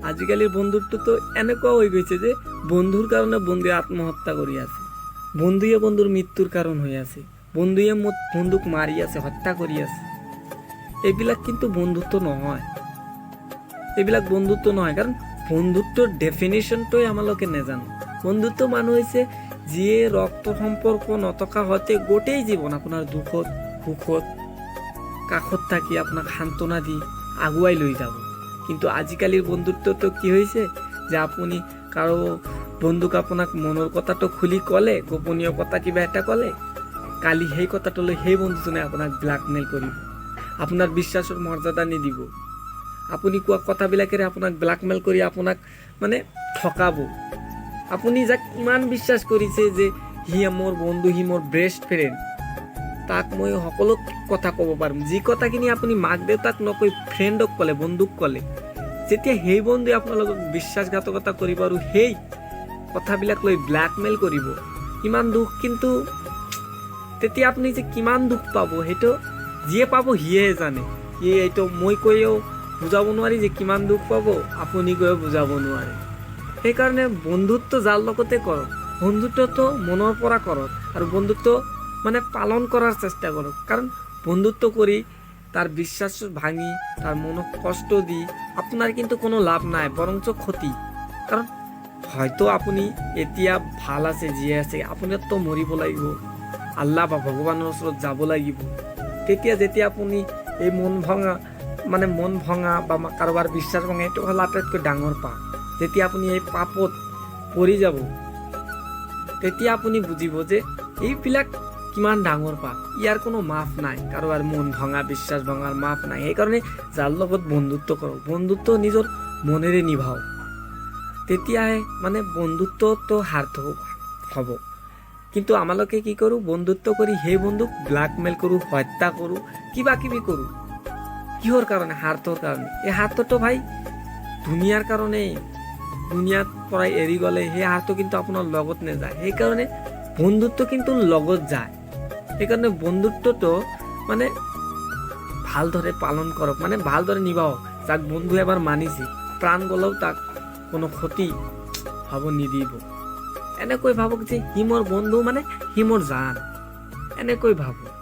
আজিকালিৰ বন্ধুত্বটো এনেকুৱা হৈ গৈছে যে বন্ধুৰ কাৰণে বন্ধুৱে আত্মহত্যা কৰি আছে, বন্ধুৱে বন্ধুৰ মৃত্যুৰ কাৰণ হৈ আছে, বন্ধুৱে বন্ধুক মাৰি আছে, হত্যা কৰি আছে। এইবিলাক কিন্তু বন্ধুত্ব নহয়, এইবিলাক বন্ধুত্ব নহয়। কাৰণ বন্ধুত্বৰ ডেফিনেশ্যনটোৱে আমালোকে নেজানো। বন্ধুত্ব মানুহ হৈছে যিয়ে ৰক্ত সম্পৰ্ক নথকা সতে গোটেই জীৱন আপোনাৰ দুখত সুখত কাষত থাকি আপোনাক সান্তনা দি আগুৱাই লৈ যাব। কিন্তু আজিকালিৰ বন্ধুত্বটো কি হৈছে যে আপুনি কাৰো বন্ধুক আপোনাক মনৰ কথাটো খুলি ক'লে, গোপনীয় কথা কিবা এটা ক'লে, কালি সেই কথাটো লৈ সেই বন্ধুজনে আপোনাক ব্লেকমেইল কৰিব, আপোনাৰ বিশ্বাসৰ মৰ্যাদা নিদিব, আপুনি কোৱা কথাবিলাকেৰে আপোনাক ব্লেকমেইল কৰি আপোনাক মানে ঠগাব। আপুনি যাক ইমান বিশ্বাস কৰিছে যে সি মোৰ বন্ধু, সি মোৰ বেষ্ট ফ্ৰেণ্ড, তাক মই সকলো কথা ক'ব পাৰিম, যি কথাখিনি আপুনি মাক দেউতাক নকৈ ফ্ৰেণ্ডক ক'লে, বন্ধুক ক'লে, যেতিয়া সেই বন্ধুৱে আপোনালোকক বিশ্বাসঘাতকতা কৰিব আৰু সেই কথাবিলাক লৈ ব্লেকমেইল কৰিব, ইমান দুখ কিন্তু তেতিয়া আপুনি যে কিমান দুখ পাব, সেইটো যিয়ে পাব সিয়ে জানে। সিয়ে এইটো মই কৈও বুজাব নোৱাৰি যে কিমান দুখ পাব, আপুনি কৈও বুজাব নোৱাৰে। সেইকাৰণে বন্ধুত্ব যাৰ লগতে কৰক, বন্ধুত্বটো মনৰ পৰা কৰক আৰু বন্ধুত্ব মানে পালন কৰাৰ চেষ্টা কৰক। কাৰণ বন্ধুত্ব কৰি তাৰ বিশ্বাস ভাঙি তাৰ মনক কষ্ট দি আপোনাৰ কিন্তু কোনো লাভ নাই, বৰঞ্চ ক্ষতি। কাৰণ হয়তো আপুনি এতিয়া ভাল আছে, জীয়াই আছে, আপুনিতো মৰিব লাগিব, আল্লাহ বা ভগৱানৰ ওচৰত যাব লাগিব। তেতিয়া যেতিয়া আপুনি এই মন ভঙা, মানে মন ভঙা বা কাৰোবাৰ বিশ্বাস ভঙা, এইটো হ'ল আটাইতকৈ ডাঙৰ পাপ। যেতিয়া আপুনি এই পাপত পৰি যাব, তেতিয়া আপুনি বুজিব যে এইবিলাক কিমান ডাঙৰ পাপ, ইয়াৰ কোনো মাফ নাই। কাৰোবাৰ মন ভঙা, বিশ্বাস ভঙাৰ মাফ নাই। সেইকাৰণে যাৰ লগত বন্ধুত্ব কৰক, বন্ধুত্ব নিজৰ মনেৰে নিভাওক, তেতিয়াহে মানে বন্ধুত্বটো সাৰ্থক হ'ব। কিন্তু আমালোকে কি কৰোঁ? বন্ধুত্ব কৰি সেই বন্ধুক ব্লেকমেইল কৰোঁ, হত্যা কৰোঁ, কিবা কিবি কৰোঁ। কিহৰ কাৰণে? স্বাৰ্থৰ কাৰণে। এই স্বাৰ্থটো ভাই দুনিয়াৰ কাৰণে, দুনিয়াত পৰাই এৰি গ'লে সেই স্বাৰ্থ কিন্তু আপোনাৰ লগত নাযায়। সেইকাৰণে বন্ধুত্ব কিন্তু লগত যায়। সেইকাৰণে বন্ধুত্বটো মানে ভালদৰে পালন কৰক, মানে ভালদৰে নিভাওক। যাক বন্ধু এবাৰ মানিছে, প্ৰাণ গ'লেও তাক কোনো ক্ষতি হ'ব নিদিব। এনেকৈ ভাবক যে সি মোৰ বন্ধু, মানে সি মোৰ জান, এনেকৈ ভাবক।